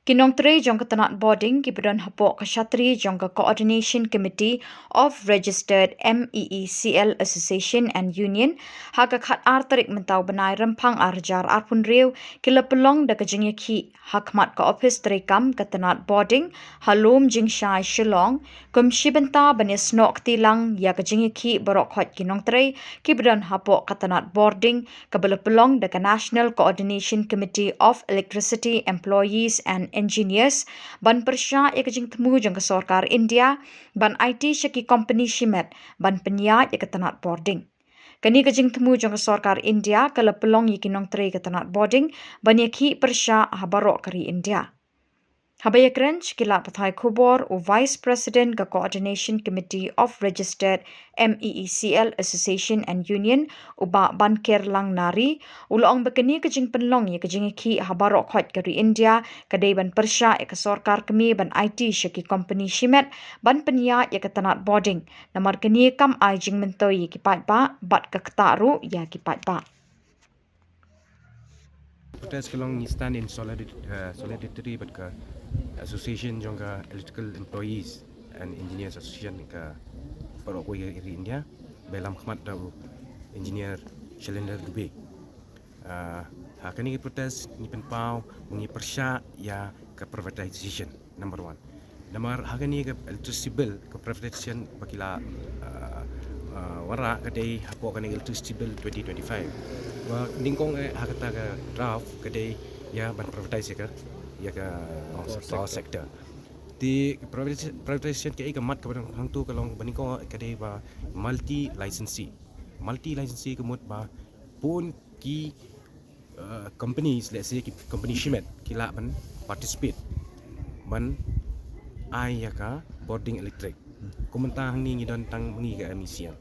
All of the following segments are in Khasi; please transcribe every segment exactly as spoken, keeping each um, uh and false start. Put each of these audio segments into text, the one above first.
Ki nongtrei jong ka tnat bording kiba don hapoh ka shatri jong ka Coordination Committee of Registered M E E C L Association and Union, ha ka khat ar tarik mynta u bnai Rymphang ar hajar arphew hynriew, ki la pynlong da ka jingïakhih ha khmat ka ophis treikam ka tnat bording ha Lum Jingshai Shillong, kum shi bynta ban ïasnoh kti lang ïa ka jingïakhih baroh khoit ki nongtrei kiba don hapoh ka tnat bording, kaba la pynlong da ka National Coordination Committee of Electricity Employees and Engineers, ban pyrshah ïa ka jingthmu jong ka sorkar India ban aiti sha ki kompani shimet ban pynïaid ïa ka tnat bording. Kane ka jingthmu jong ka sorkar India ka la pynlong ïa ki nongtrei ka tnat bording ban ïakhih pyrshah ha baroh ka ri India. Haba ïakren sha ki lad pathai khubor, u Vice President ka Coordination Committee of Registered M E E C L Association and Union, u Bah Banker Lang Nari, u la ong ba kane ka jingpynlong ïa ka jingïakhih ha baroh khoit ka ri India ka dei ban pyrshah ïa ka sorkar kmie ban aiti sha ki kompani shimet ban pynïaid ïa ka tnat bording, namar kane kam ai jingmyntoi ïa ki paidbah bad ka ktah ruh ïa ki paidbah. Protest ka long ngi stand in solidit- uh, solidarity bad ka association jong ka Electrical Employees and Engineers Association ka baroh kawei ka ri India, ba lam khmat da u Engineer Shailendra Dubey. Uh, ha kane ka protest ngi pynpaw, ngi pyrshah ïa ka privatization, number one. Namar ha kane ka electricity bill, ka privatization ba ki la uh, uh, wanrah ka dei hapoh kane ka electricity bill twenty twenty-five. Ba nyngkong eh ha kata ka draft ka dei ïa ban privatize ïa ka, ïa ka power sector. Te privatization, privatization kaei ka mat kaba dang hangto ka long ba nyngkong ka dei ba multi licensee. Multi licensee ka mut ba bun ki uh, companies, let's say ki company shimet, ki lah ban participate ban ai ïa ka bording electric. Kum mynta hangne ngi don tang ma ngi ka M E C L.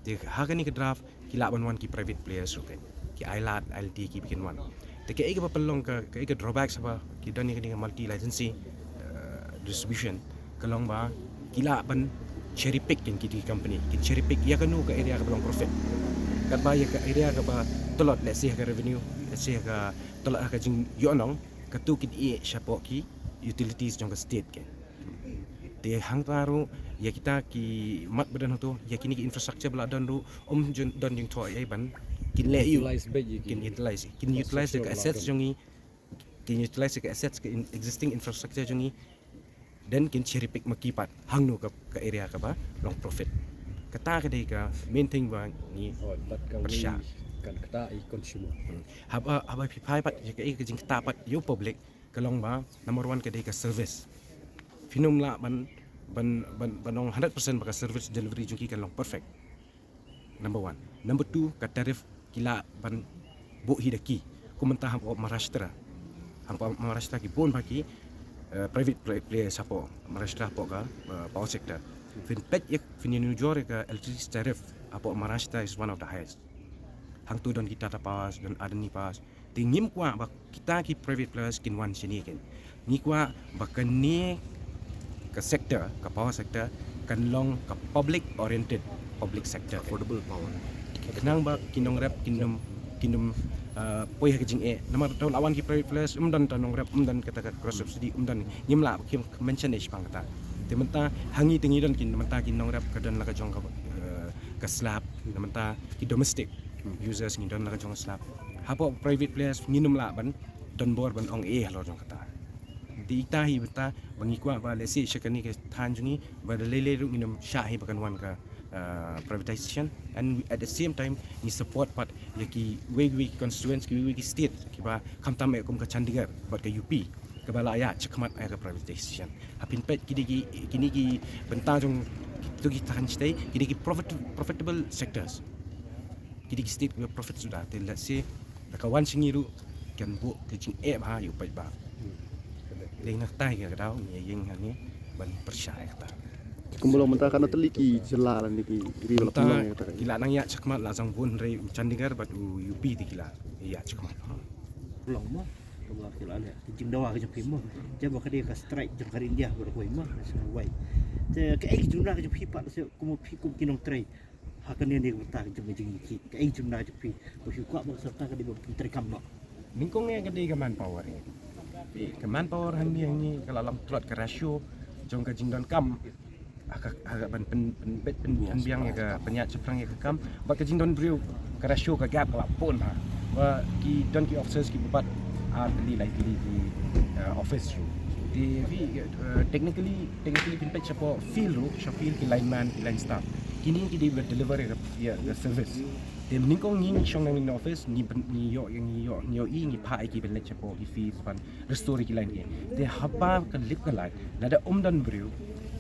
Te ha kane ka draft ki lah ban wan ki private players ruh, ki ai lad, ai lad ki ba kin wan. Te kaei kaba pynlong, ka kaei ka drawbacks ba ki don ïa kane ka multi licensee uh, distribution, ka long ba ki lah ban cherry pick, kin, ki company kin cherry pick ïa kano ka area kaba long profit. Katba ïa ka area kaba tlot, let's say ha ka revenue, let's say ha ka tlot ha ka jingïohnong, kato kin ïeh shapoh ki utilities jong ka state, kin. Te hangta ruh ïa kita ki mat ba don hato, ïa kine ki infrastructure ba la don ruh, ym don jingthoh ei ban kin leh ïa u, kin utilize, kin utilize ka assets jong ngi, kin utilize ka assets, ka existing infrastructure jong ngi, then kin cherry pick ma ki pat hangno ka, ka area kaba long profit. Kata ka dei ka main thing ba ngi pyrshah. Kan kata i consumer. Haba, haba phi phai pat ïa ka, ka jingkata pat ïa u public, ka long ba number one ka dei ka service. Phin ym lah ban, ban, ban, ban ong hundred percent ba ka service delivery jong ki kan long perfect. Number one. Number two, ka tariff ki lah ban buh hi da ki. Kum mynta hapoh Maharashtra, hapoh Maharashtra ki bun bha ki uh, private players hapoh Maharashtra hapoh ka uh, power sector. Phin peit ïa, phin ïanujor ïa ka electricity tariff hapoh Maharashtra is one of the highest. Hangto don ki Tata Powers, don Adani Powers. Te ngim kwah ba kita ki private players kin wan shane, kin. Ngi kwah ba kane ka sector, ka power sector, kan long ka public oriented public sector, affordable power. Khnang ba ki nongrep kin ym, kin ym uh, poi ha ka jingeh. Namar tang la wan ki private players, ym don tang nongrep, ym don kata ka cross subsidy, ym don, ngim lah ba ki mention ei shaphang kata. Te mynta ha ngi te ngi don kin, mynta ki nongrep ka don la ka jong ka, uh, ka slab, mynta ki domestic users ngi don la ka jong ka slab. Hapoh private players ngin ym lah ban don bor ban ong ei halor jong kata. Te ita hi bynta ba ngi kwah ba lehse sha kane ka thaiñ jong ngi ba da lei lei ruh ngin ym shah hi ba kan wan ka uh, privatization, and at the same time ngi support pat ïa kiwei kiwei ki constituents, kiwei kiwei ki state kiba khamtam eh kum ka Chandigarh bad ka U P, kaba la ïaid shakhmat ïa ka privatization. Ha phin peit kine ki, kine ki bynta jong kito ki thaiñ shatei, kine ki profit, profitable sectors. Kine ki state kiba profit suda, te lehse da ka wan sha ngi ruh kan buh ka jingeh bha ïa u paidbah. Te na kata hi ka daw ngi ïeng hangne ban pyrshah ïa kata. Kumba long mynta katno tylli ki jylla lane ki ri ba la pynlong ïa kata? Ki la nang ïaid shakhmat la jong bun, hynrei u Chandigarh bad u U P te ki la ïaid shakhmat. Long mo, kumba ki la leh ki jingdawa ka jong phi mo, jaba ka dei ka strike jong ka ri India ba da kawei mo, nationwide. Te kaei ka jingduna ka jong phi pat, lehse kum phi kum ki nongtrei ha kane ne ka bynta ka jong ka jingïakhih, kaei ka jingduna ka jong phi? Ba phi kwah ba ka sorkar ka dei ban pyntreikam noh? Nyngkong eh ka dei ka manpower eh. Ka manpower hangne hangne ka la long tlot ka ratio jong ka jingdonkam ha ka, ha ka ban pyn, pyn, pyn, pyn, pynbiang ïa ka, pynïaid shaphrang ïa ka kam bad ka jingdon briew, ka ratio, ka gap ka la pun ha. Ba ki don ki officers kiba bat ar tylli lai tylli ki, eh, office ruh. Te phi, eh, technically, technically phin peit shapoh field ruh, sha field ki lineman, ki line staff, kine ki dei ba deliver ïa ka, ïa ka service. Te nyngkong ngi, ngi shong nangne office, ngi pyn, ngi ïoh, ngi ïoh, ngi ïohi, ngi phah ïa ki ban leit shapoh ki field ban restore ïa ki line ki. Te haba ka lip ka lait, lada ym don briew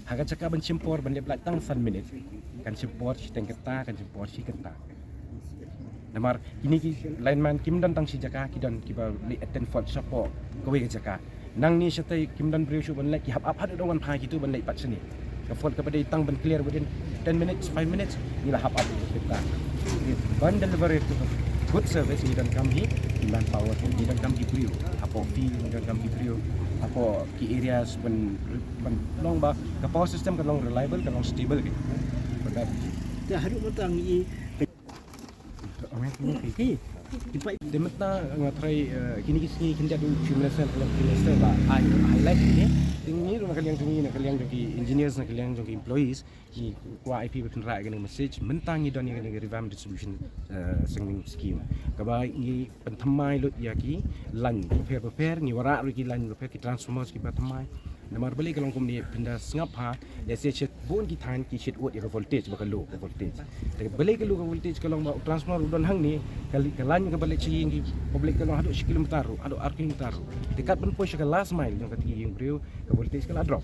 ha ka jaka ban shim por ban lip lait tang san minit, kan shim por shiteng kynta, kan shim por shi kynta. Namar kine ki lineman kim don tang shi jaka, ki don kiba leit attend fault shapoh kawei ka jaka. Nangne shatei kim don briew shuh ban leit, ki hap ap haduh da wan phai kitu ban leit pat shane. Ka fault kaba dei tang ban clear within ten minutes, five minutes, ngi la hap ap ïa ka. Ban deliver ïa ka good service ngi donkam hi ki manpower, ngi donkam ki briew. Hapoh field ngi donkam ki briew. Hapoh ki areas ban, ban long ba ka power system kan long reliable, kan long stable ki. Ba da. Te haduh mynta ngi Te mynta nga try, eh, kine ki sngi khyndiat u Chief Minister, Chief Minister ba ai highlight kine. Te ngi ruh na ka liang jong ngi, na ka liang jong ki engineers, na ka liang jong ki employees, ngi kwah ïa phi ba phin rah ïa kane ka message. Mynta ngi don ïa kane ka revamp distribution, eh, singling scheme kaba ngi pynthymmai lut ïa ki line bapher bapher, ngi wanrah ruh ki line bapher, ki transformers kiba thymmai. Namar balei ka long kumne, phin da sngap ha, lehse shibun ki thaiñ ki shit wut ïa ka voltage ba ka low, ka voltage. Te balei ka low ka voltage ka long ba u transformer u don hangne, ka li-, ka line kaba leit sha ïing ki public ka long haduh shi kilometer ruh, haduh ar kilometer ruh. Te kat ban poi sha ka last mile jong ka ïing briew, ka voltage ka la drop.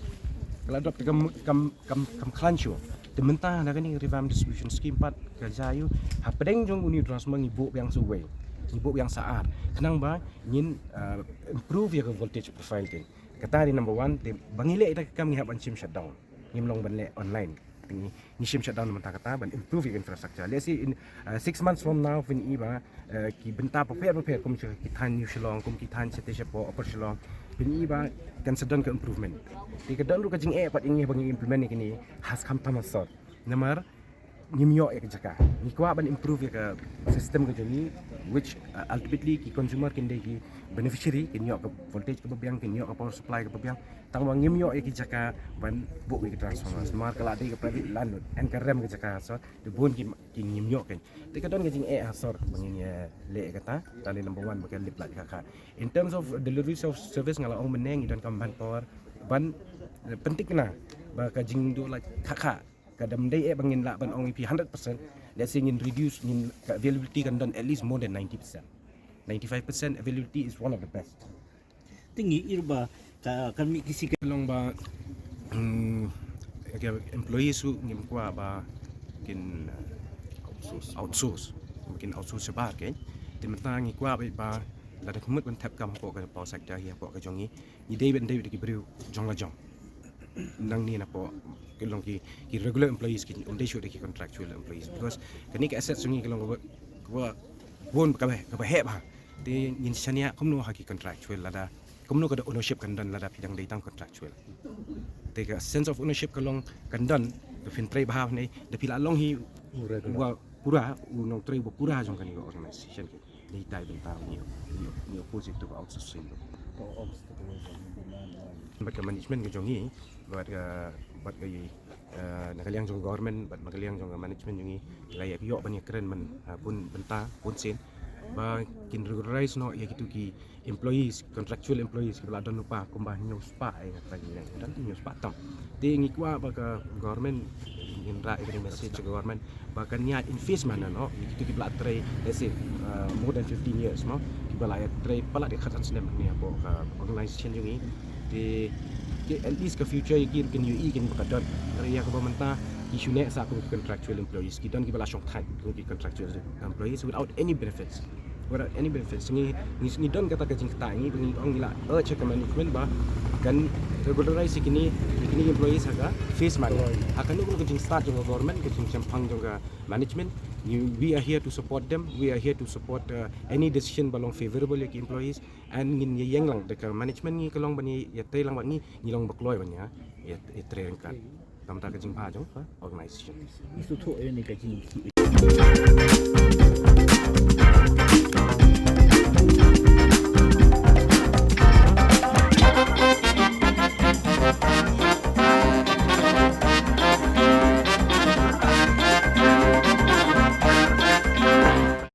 Ka la drop te kam, kam, kam, kam khlaiñ shuh. Te mynta na kane ka revamp distribution scheme pat ka jia ïa u, hapdeng jong une u transformer ngi buh biang sa uwei, ngi buh biang sa ar. Khnang ba ngin, uh, improve ïa ka voltage profile te. Kata dei number one, te ba ngi leh ïa ka kam ngi hap ban shim shutdown. Ngim long ban leh online. Te ngi, ngi shim shutdown mynta kata ban improve ïa ka infrastructure. Let's say in, uh, six months from now, phin i ba, uh, ki bynta bapher bapher kum ki thaiñ New Shillong, kum ki thaiñ shatei shapoh Upper Shillong, phin i ba kan sa don ka improvement. Te ka don ruh ka jingeh pat ïa ngi ba ngi implement ïa kine ha skhem tam ha sor. Namar ngim ïoh ïa ka jaka. Ngi kwah ban improve ïa ka system ka jong ngi, which, uh, ultimately ki consumer kin dei ki beneficiary, kin ïoh ka voltage kaba biang, kin ïoh ka power supply kaba biang. Tangba ngim ïoh ïa ki jaka ban buh ïa ki transformers. Namar ka la dei ka private land, en ka rem ka jaka, so te bun ki, ki ngim ïoh kein. Te ka don ka jingeh ha sor ba ngin ïa leh ïa kata. Kata dei number one ba ka lip lait kha kha. In terms of delivery of service, nga la ong mynne ngi donkam manpower ban, eh, pynthikna ba ka jingduh lait kha kha. Ka dang dei eh ba ngin lah ban ong ïa phi hundred percent. Let's say ngin reduce, ngin, ka availability kan don at least more than ninety percent. Ninety-five percent availability is one of the best. Te ngi ïohi ba ka, kan mih ki sikai long ba, hmm, ka employees ruh ngim kwah ba kin, uh, outsource. Outsource. Kin outsource shabar kein. Te mynta ngi kwah ba, ba lada ka mut ban thep kam hapoh ka power sector hi hapoh ka jong ngi, ngi dei ban dei ki briew jong la jong. Nangne napoh ki long ki, ki regular employees, ki ym dei shuh da ki contractual employees, because kane ka asset jong ngi ka long kaba, kaba bun, kaba, kaba heh bha. Te ngin shaniah kumno ha ki contractual, lada kumno ka ownership kan don lada phi dang dei tang contractual. Te ka sense of ownership ka long kan don, da phin trei bha ne, da phi la long hi u regular, uba pura, u nongtrei uba pura jong kane ka organization. Ngi tai bynta ngi, ngi, ngi oppose to ka outsourcing. Bad ka management ka jong ngi, bad ka, bad ka, eh, na ka liang jong government, bad na ka liang jong ka management jong ngi, la ïa ïoh ban ïa kren man, eh, bun bynta, bun sien ba kin regularize noh ïa kitu ki employees, contractual employees kiba la don lypa kumba hynñiew spah, eh, nga trai ngi, don hynñiew spah tam. Te ngi kwah ba ka government, ngin rah ïa ka message ka government ba kan ïa enforce man noh ïa kitu kiba la trei, let's say, uh, more than fifteen years mo, kiba la ïa trei palat ïa ka khatsan snem ne hapoh ka organization jong ngi. Te, te at least ka future ïa ki kin ïohi kin ba ka don. Hynrei ïa kaba mynta ki shu neh sa kum ki contractual employees, ki don kiba la shong thait kum ki contractual employees without any benefits. Without any benefits. Ngi, ngi, ngi don kata ka jingktah ngi, ngi ong ngi la urge ka management ba kan regularize ïa kine, ïa kine employees ha ka face man. Ha kano kano ka jingstad jong ka government, ka jingshemphang jong ka management, ngi, we are here to support them, we are here to support, uh, any decision ba long favorable ïa ki employees, and ngin ïa ïeng lang da ka management ngi ka long ban ïa, ïa trei lang bad ngi, ngi long ba kloi ban ïa, ïa, ïa trei ryngkat. Namar ka jingbha jong ka organization. Ngi sngewthuh ïa kane ka jing